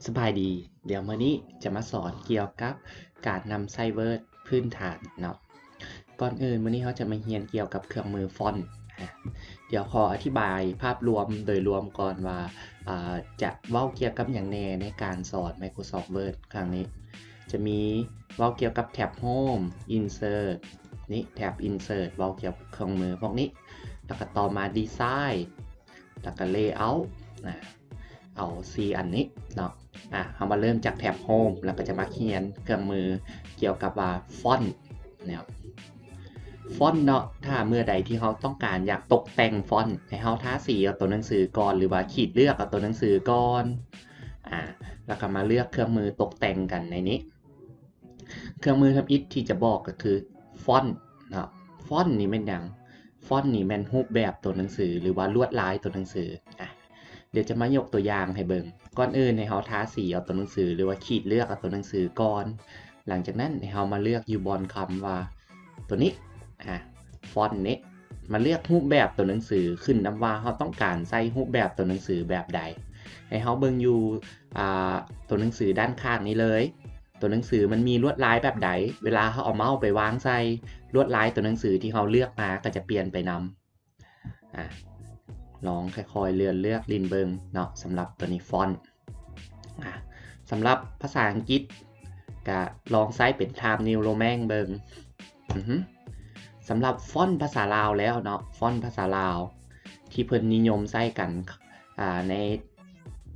ສະບາຍດີ, ດຽວມື້ນີ້ຈະມາສອນກ່ຽວກັບການນຳໃຊ້ Word ພື້ນຖານເນາະ. ກ່ອນອື່ນ ມື້ນີ້ເຮົາຈະມາຮຽນກ່ຽວກັບເຄື່ອງມືຟອນ. ອາ ດຽວຂໍອະທິບາຍພາບລວມໂດຍລວມກ່ອນວ່າ ອາ ຈະເວົ້າກ່ຽວກັບຫຍັງແດ່ໃນການສອນ Microsoft Word ຄັ້ງນີ້. ຈະມີເວົ້າກ່ຽວກັບແທັບ Home, Insert ນີ້ ແທັບ Insert ເວົ້າກ່ຽວກັບເຄື່ອງມືພວກນີ້, ແລ້ວກໍຕໍ່ມາ Design ແລ້ວກໍ Layout ນະ ເອົາສີ່ອັນນີ້ເນາະ. ອາ ເຮົາມາເລີ່ມຈາກແທັບ Home ແລ້ວກໍຈະມາຮຽນເຄື່ອງມືກ່ຽວກັບວ່າຟອນເນາະ. ຟອນເນາະ ຖ້າເມື່ອໃດທີ່ເຮົາຕ້ອງການຢາກຕົກແຕ່ງຟອນ ໃຫ້ເຮົາທາສີເອົາຕົວໜັງສືກ່ອນ ຫຼືວ່າຂີດເລືອກເອົາຕົວໜັງສືກ່ອນ ອາ ແລ້ວກໍມາເລືອກເຄື່ອງມືຕົກແຕ່ງກັນໃນນີ້. ເຄື່ອງມືທຳອິດທີ່ຈະບອກກໍຄືຟອນເນາະ. ຟອນນີ້ແມ່ນຫຍັງ? ຟອນນີ້ແມ່ນຮູບແບບຕົວໜັງສື ຫຼືວ່າລວດລາຍຕົວໜັງສື. ອາ ດຽວຈະມາຍົກຕົວຢ່າງໃຫ້ເບິ່ງ. ກ່ອນອື່ນໃຫ້ເຮົາທາສີເອົາຕົວໜັງສື ຫຼືວ່າຂີດເລືອກເອົາຕົວໜັງສືກ່ອນ. ຫຼັງຈາກນັ້ນໃຫ້ເຮົາມາເລືອກຢູ່ບ່ອນຄຳວ່າຕົວນີ້ ອາ ຟອນນີ້ ມາເລືອກຮູບແບບຕົວໜັງສື ຂຶ້ນນຳວ່າເຮົາຕ້ອງການໃຊ້ຮູບແບບຕົວໜັງສືແບບໃດ. ໃຫ້ເຮົາເບິ່ງຢູ່ ອາ ຕົວໜັງສືດ້ານຂ້າງນີ້ເລີຍ. ຕົວໜັງສືມັນມີລວດລາຍແບບໃດ, ເວລາເຮົາເອົາເມົາໄປວາງໃສ່ ລວດລາຍຕົວໜັງສືທີ່ເຮົາເລືອກມາກໍຈະປ່ຽນໄປນຳ. ອາ ລອງຄ່ອຍໆເລື່ອນເລືອກຫຼິ້ນເບິ່ງເນາະ ສຳລັບຕົວນີ້ຟອນ. ອາ ສຳລັບພາສາອັງກິດ ກະລອງໃຊ້ເປັນ Times New Roman ເບິ່ງ. ອື ສຳລັບຟອນພາສາລາວແລ້ວເນາະ, ຟອນພາສາລາວທີ່ເພິ່ນນິຍົມໃຊ້ກັນ ອາ ໃນ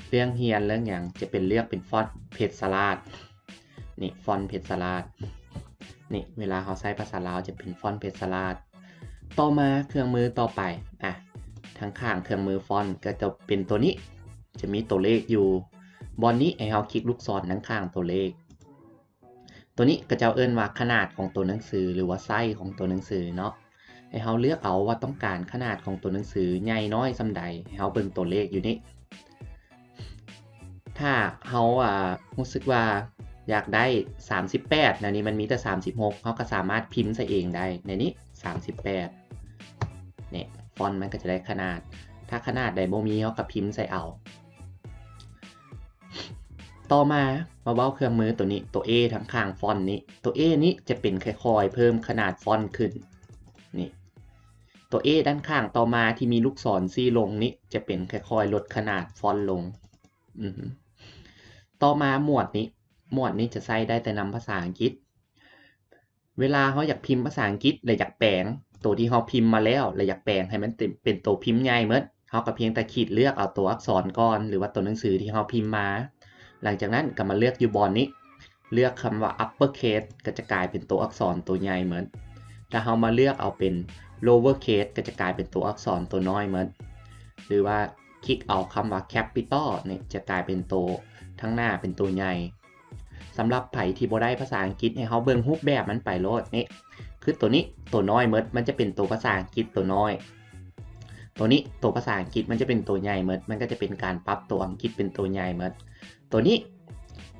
ເລື່ອງຮຽນເລື່ອງຫຍັງ ຈະເປັນເລືອກເປັນຟອນເພັດສະລາດ. ນີ້ ຟອນເພັດສະລາດ ນີ້ ເວລາເຮົາໃຊ້ພາສາລາວຈະເປັນຟອນເພັດສະລາດ. ຕໍ່ມາເຄື່ອງມືຕໍ່ໄປ ອາ ທາງຂ້າງເຄື່ອງມືຟອນກໍຈະເປັນຕົວນີ້ ຈະມີຕົວເລກຢູ່. ບ່ອນນີ້ໃຫ້ເຮົາຄລິກລູກສອນທາງຂ້າງຕົວເລກ. ຕົວນີ້ເຂົາເຈົ້າເອີ້ນວ່າຂະໜາດຂອງຕົວໜັງສື ຫຼືວ່າໄຊຂອງຕົວໜັງສືເນາະ. ໃຫ້ເຮົາເລືອກເອົາວ່າຕ້ອງການຂະໜາດຂອງຕົວໜັງສືໃຫຍ່ນ້ອຍສ່ຳໃດ, ໃຫ້ເຮົາເບິ່ງຕົວເລກຢູ່ນີ້. ຖ້າເຮົາ ອາ ຮູ້ສຶກວ່າຢາກໄດ້ສາມສິບແປດ ແນວນີ້ມັນມີແຕ່ສາມສິບຫົກ ເຮົາກໍສາມາດພິມໃສ່ເອງໄດ້ ໃນນີ້ ສາມສິບແປດ ນີ້ ຟອນມັນກໍຈະໄດ້ຂະໜາດ. ຖ້າຂະໜາດໃດບໍ່ມີ ເຮົາກໍພິມໃສ່ເອົາ. ຕໍ່ມາ ມາເວົ້າເຄື່ອງມືຕົວນີ້ ຕົວ A ທາງຂ້າງຟອນນີ້. ຕົວ A ນີ້ຈະເປັນຄ່ອຍໆເພີ່ມຂະໜາດຟອນຂຶ້ນ ນີ້. ຕົວ A ດ້ານຂ້າງຕໍ່ມາທີ່ມີລູກສອນຊີ້ລົງນີ້ ຈະເປັນຄ່ອຍໆລົດຂະໜາດຟອນລົງ. ອື ຕໍ່ມາໝວດນີ້ ໝວດນີ້ຈະໃຊ້ໄດ້ແຕ່ນຳພາສາອັງກິດ. ເວລາເຮົາຢາກພິມພາສາອັງກິດ ແລະ ຢາກແປງໂຕທີ່ເຮົາພິມມາແລ້ວ ແລະ ຢາກແປງໃຫ້ມັນເປັນ ເປັນໂຕພິມໃຫຍ່ໝົດ, ເຮົາກໍພຽງແຕ່ຂີດເລືອກເອົາຕົວອັກສອນກ່ອນ ຫຼືວ່າຕົວໜັງສືທີ່ເຮົາພິມມາ. ຫຼັງຈາກນັ້ນກໍມາເລືອກຢູ່ບ່ອນນີ້ ເລືອກຄຳວ່າ upper case ກໍຈະກາຍເປັນຕົວອັກສອນຕົວໃຫຍ່ໝົດ. ຖ້າເຮົາມາເລືອກເອົາເປັນ lower case ກໍຈະກາຍເປັນຕົວອັກສອນຕົວນ້ອຍໝົດ ຫຼືວ່າຄລິກເອົາຄຳວ່າ capital ນີ້ ຈະກາຍເປັນໂຕທາງໜ້າເປັນໂຕໃຫຍ່. ສຳລັບໃຜທີ່ບໍ່ໄດ້ພາສາອັງກິດ ໃຫ້ເຮົາເບິ່ງຮູບແບບມັນໄປໂລດ. ນີ້ ຄືໂຕນີ້ ໂຕນ້ອຍໝົດ ມັນຈະເປັນໂຕພາສາອັງກິດໂຕນ້ອຍ. ໂຕນີ້ ໂຕພາສາອັງກິດມັນຈະເປັນໂຕໃຫຍ່ໝົດ ມັນກໍຈະເປັນການປັບໂຕອັງກິດເປັນໂຕໃຫຍ່ໝົດ. ໂຕນີ້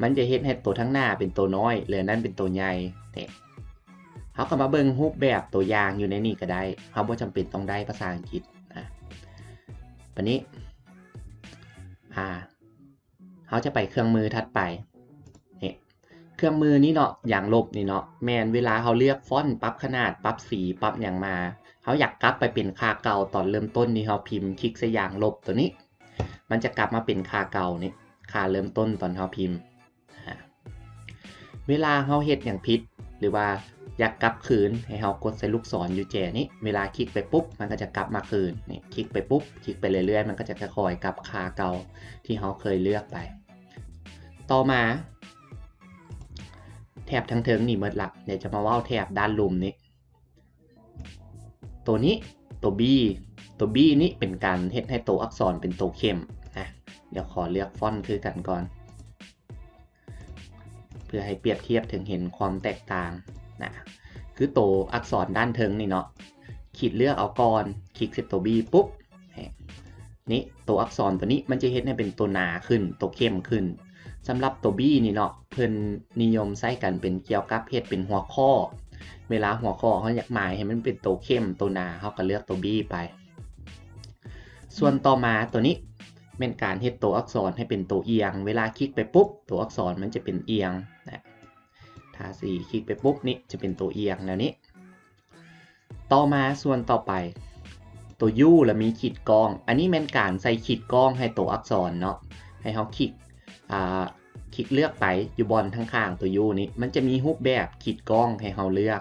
ມັນຈະເຮັດໃຫ້ໂຕທາງໜ້າເປັນໂຕນ້ອຍ ແລະ ອັນນັ້ນເປັນໂຕໃຫຍ່. ນີ້ ເຮົາກໍມາເບິ່ງຮູບແບບຕົວຢ່າງຢູ່ໃນນີ້ກໍໄດ້, ເຮົາບໍ່ຈຳເປັນຕ້ອງໄດ້ພາສາອັງກິດນະ. ບາດນີ້ ອາ ເຮົາຈະໄປເຄື່ອງມືຖັດໄປ. ນີ້ ເຄື່ອງມືນີ້ເນາະ, ຢາງລົບນີ້ເນາະ, ແມ່ນເວລາເຮົາເລືອກຟອນ, ປັບຂະໜາດ, ປັບສີ, ປັບຫຍັງມາ, ເຮົາຢາກກັບໄປເປັນຄ່າເກົ່າຕອນເລີ່ມຕົ້ນທີ່ເຮົາພິມ, ຄລິກໃສ່ຢາງລົບຕົວນີ້, ມັນຈະກັບມາເປັນຄ່າເກົ່ານີ້, ຄ່າເລີ່ມຕົ້ນຕອນເຮົາພິມ. ອາ ເວລາເຮົາເຮັດຫຍັງຜິດ ຫຼືວ່າຢາກກັບຄືນ, ໃຫ້ເຮົາກົດໃສ່ລູກສອນຢູ່ແຈນີ້, ເວລາຄລິກໄປປຸບ ມັນກໍຈະກັບມາຄືນ. ນີ້ ຄລິກໄປປຸບ, ຄລິກໄປເລື້ອຍໆ, ມັນກໍຈະຄ່ອຍໆກັບຄ່າເກົ່າທີ່ເຮົາເຄີຍເລືອກໄປ. ຕໍ່ມາ ແຖບທາງເທິງນີ້ໝົດລະ, ດຽວຈະມາເວົ້າແຖບດ້ານລຸ່ມນີ້. ໂຕນີ້ ໂຕ B ໂຕ B ນີ້ເປັນການເຮັດໃຫ້ໂຕອັກສອນເປັນໂຕເຂັ້ມນະ. ດຽວຂໍເລືອກຟອນຄືກັນກ່ອນ ເພື່ອໃຫ້ປຽບທຽບເຖິງເຫັນຄວາມແຕກຕ່າງນະ. ຄືໂຕອັກສອນດ້ານເທິງນີ້ເນາະ, ຂີດເລືອກເອົາກ່ອນ, ຄລິກໃສ່ໂຕ B ປຸບ ນີ້ ໂຕອັກສອນໂຕນີ້ມັນຈະເຮັດໃຫ້ເປັນໂຕໜາຂຶ້ນ, ໂຕເຂັ້ມຂຶ້ນ. ສຳລັບໂຕ B ນີ້ເນາະ, ເພິ່ນນິຍົມໃຊ້ກັນເປັນກ່ຽວກັບເຮັດເປັນຫົວຂໍ້. ເວລາຫົວຂໍ້ເຮົາຢາກໝາຍໃຫ້ມັນເປັນໂຕເຂັ້ມ, ໂຕໜາ, ເຮົາກໍເລືອກໂຕ B ໄປ. ສ່ວນຕໍ່ມາໂຕນີ້ ແມ່ນການເຮັດໂຕອັກສອນໃຫ້ເປັນໂຕອຽງ. ເວລາຄລິກໄປປຸບ ໂຕອັກສອນມັນຈະເປັນອຽງນະ. ທາສີຄລິກໄປປຸບ ນີ້ຈະເປັນໂຕອຽງແນວນີ້. ຕໍ່ມາສ່ວນຕໍ່ໄປ ໂຕ U ລະມີຂີດກ້ອງ. ອັນນີ້ແມ່ນການໃສ່ຂີດກ້ອງໃຫ້ໂຕອັກສອນເນາະ. ໃຫ້ເຮົາຄລິກ ອ່າ ຄລິກເລືອກໄປຢູ່ບ່ອນທາງຂ້າງໂຕ U ນີ້ ມັນຈະມີຮູບແບບຂີດກ້ອງໃຫ້ເຮົາເລືອກ.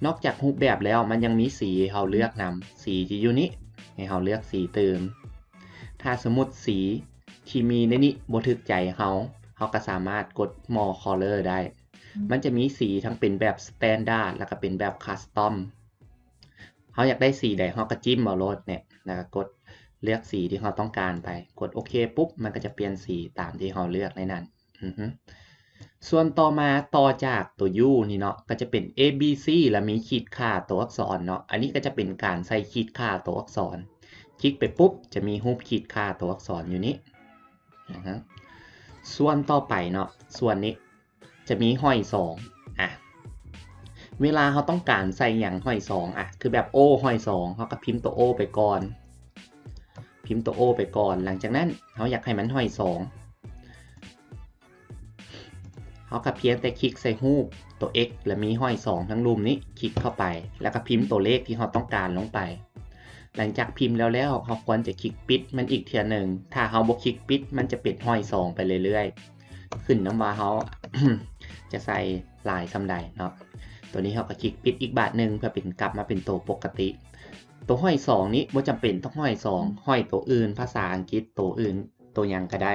ນອກຈາກຮູບແບບແລ້ວ ມັນຍັງມີສີໃຫ້ເຮົາເລືອກນຳ. ສີທີ່ຢູ່ນີ້ ໃຫ້ເຮົາເລືອກສີຕື່ມ. ຖ້າສົມມຸດສີທີ່ມີໃນນີ້ບໍ່ຖືກໃຈເຮົາ ເຮົາກໍສາມາດກົດ More Color ໄດ້. ມັນຈະມີສີທັງເປັນແບບ Standard ແລ້ວກໍເປັນແບບ Custom. ເຮົາຢາກໄດ້ສີໃດ ເຮົາກໍຈິ້ມເອົາໂລດນີ້ ແລ້ວກໍກົດເລືອກສີທີ່ເຮົາຕ້ອງການໄປ. ກົດໂອເຄປຸບ ມັນກໍຈະປ່ຽນສີຕາມທີ່ເຮົາເລືອກໃນນັ້ນ. ອືຮຶ ສ່ວນຕໍ່ມາ ຕໍ່ຈາກໂຕ U ນີ້ເນາະ ກໍຈະເປັນ A B C ລະມີຂີດຂ້າໂຕອັກສອນເນາະ. ອັນນີ້ກໍຈະເປັນການໃສ່ຂີດຂ້າໂຕອັກສອນ. ຄລິກໄປປຸບ ຈະມີຮູບຂີດຂ້າໂຕອັກສອນຢູ່ນີ້. ອືຮຶ ສ່ວນຕໍ່ໄປເນາະ ສ່ວນນີ້ຈະມີຫ້ອຍສອງ. ອາ ເວລາເຮົາຕ້ອງການໃສ່ຫຍັງຫ້ອຍສອງ ອາ ຄືແບບ O ຫ້ອຍສອງ ເຮົາກໍພິມໂຕ O ໄປກ່ອນ. ພິມໂຕ O ໄປກ່ອນ. ຫຼັງຈາກນັ້ນ ເຮົາຢາກໃຫ້ມັນຫ້ອຍສອງ ເຮົາກໍພຽງແຕ່ຄລິກໃສ່ຮູບໂຕ X ລະມີຫ້ອຍສອງທາງລຸ່ມນີ້ ຄລິກເຂົ້າໄປ ແລ້ວກໍພິມໂຕເລກທີ່ເຮົາຕ້ອງການລົງໄປ. ຫຼັງຈາກພິມແລ້ວໆ ເຮົາຄວນຈະຄລິກປິດມັນອີກເທື່ອໜຶ່ງ. ຖ້າເຮົາບໍ່ຄລິກປິດ ມັນຈະເປັນຫ້ອຍສອງໄປເລື້ອຍໆ ຂຶ້ນນຳວ່າເຮົາ ຈະໃສ່ຫຼາຍສ່ຳໃດເນາະ. ໂຕນີ້ເຮົາກໍຄລິກປິດອີກບາດໜຶ່ງ ເພື່ອເປັນ ກັບມາເປັນໂຕປົກກະຕິ. ໂຕຫ້ອຍສອງນີ້ບໍ່ຈຳເປັນຕ້ອງຫ້ອຍສອງ ຫ້ອຍໂຕອື່ນ ພາສາອັງກິດ ໂຕອື່ນ ໂຕຫຍັງກໍໄດ້.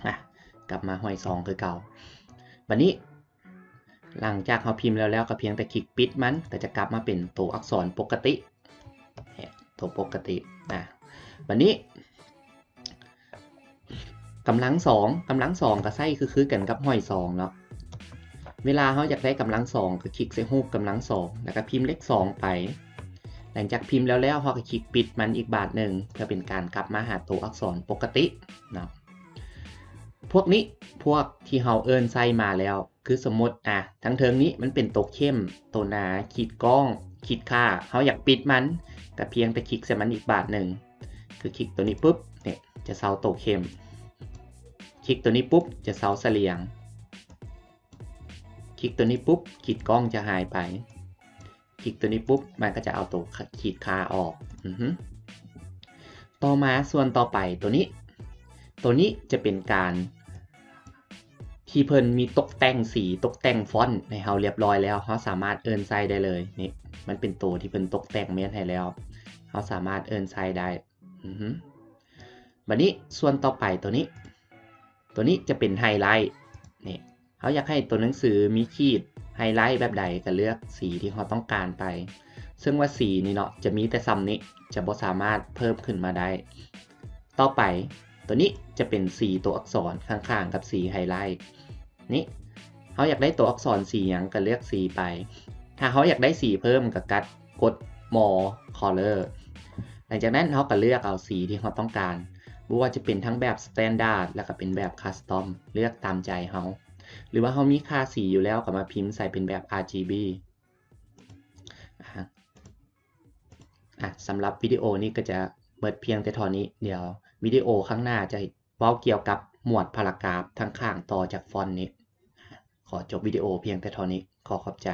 ອາ ກັບມາຫ້ອຍສອງຄືເກົ່າ. ບາດນີ້ ຫຼັງຈາກເຮົາພິມແລ້ວໆ ກໍພຽງແຕ່ຄລິກປິດມັນ ກໍຈະກັບມາເປັນໂຕອັກສອນປົກກະຕິ ໂຕປົກກະຕິ. ອາ ບາດນີ້ ກຳລັງສອງ ກຳລັງສອງກໍໃຊ້ຄືໆກັນກັບຫ້ອຍສອງເນາະ. ເວລາເຮົາຢາກໄດ້ກຳລັງສອງ ກໍຄລິກໃສ່ຮູບກຳລັງສອງ ແລ້ວກໍພິມເລກສອງໄປ. ຫຼັງຈາກພິມແລ້ວໆ ເຮົາກໍຄລິກປິດມັນອີກບາດໜຶ່ງ ເພື່ອເປັນການກັບມາຫາໂຕອັກສອນປົກກະຕິເນາະ. ພວກນີ້ ພວກທີ່ເຮົາເອີ້ນໃຊ້ມາແລ້ວ ຄືສົມມຸດ ອາ ທາງເທິງນີ້ມັນເປັນໂຕເຂັ້ມ ໂຕໜາ ຂີດກ້ອງ ຂີດຂ້າ ເຮົາຢາກປິດມັນ ກໍພຽງແຕ່ຄລິກໃສ່ມັນອີກບາດໜຶ່ງ ຄືຄລິກໂຕນີ້ປຸບ ນີ້ຈະເຊົາໂຕເຂັ້ມ. ຄລິກໂຕນີ້ປຸບ ຈະເຊົາສະຫຼຽງ. ຄລິກໂຕນີ້ປຸບ ຂີດກ້ອງຈະຫາຍໄປ. ຄລິກໂຕນີ້ປຸບ ມັນກໍຈະເອົາໂຕຂ- ຂີດຂ້າອອກ. ອືຮຶ ຕໍ່ມາສ່ວນຕໍ່ໄປໂຕນີ້ ໂຕນີ້ຈະເປັນການທີ່ເພິ່ນມີຕົກແຕ່ງສີ ຕົກແຕ່ງຟອນໃຫ້ເຮົາລຽບຮ້ອຍແລ້ວ ເຮົາສາມາດເອີ້ນໃຊ້ໄດ້ເລີຍ. ນີ້ ມັນເປັນໂຕທີ່ເພິ່ນຕົກແຕ່ງເມັດໃຫ້ແລ້ວ ເຮົາສາມາດເອີ້ນໃຊ້ໄດ້. ອືຮຶ ບາດນີ້ສ່ວນຕໍ່ໄປໂຕນີ້ ໂຕນີ້ຈະເປັນໄຮໄລ. ນີ້ ເຮົາຢາກໃຫ້ໂຕໜັງສືມີຂີດໄຮໄລແບບໃດ ກໍເລືອກສີທີ່ເຮົາຕ້ອງການໄປ. ເຊິ່ງວ່າສີນີ້ເນາະ ຈະມີແຕ່ສ່ຳນີ້ ຈະບໍ່ສາມາດເພີ່ມຂຶ້ນມາໄດ້. ຕໍ່ໄປ ໂຕນີ້ຈະເປັນສີໂຕອັກສອນຂ້າງໆກັບສີໄຮໄລ. ນີ້ ເຮົາຢາກໄດ້ຕົວອັກສອນສີຫຍັງກໍເລືອກສີໄປ. ຖ້າເຮົາຢາກໄດ້ສີເພີ່ມກໍກັດ ກົດ More Color. ຫຼັງຈາກນັ້ນເຮົາກໍເລືອກເອົາສີທີ່ເຮົາຕ້ອງການ, ບໍ່ວ່າຈະເປັນທັງແບບ Standard ແລ້ວກໍເປັນແບບ Custom ເລືອກຕາມໃຈເຮົາ, ຫຼືວ່າເຮົາມີຄ່າສີຢູ່ແລ້ວກໍມາພິມໃສ່ເປັນແບບ RGB. ອາ ສຳລັບວິດີໂອນີ້ກໍຈະເໝິດພຽງແຕ່ເທົ່ານີ້. ດຽວວິດີໂອຂ້າງໜ້າຈະເວົ້າກ່ຽວກັບໝວດ paragraph ທາງຂ້າງຕໍ່ຈາກຟອນນີ້. ຂໍຈົບວິດີໂອພຽງແຕ່ເທົ່ານີ້. ຂໍຂອບໃຈ.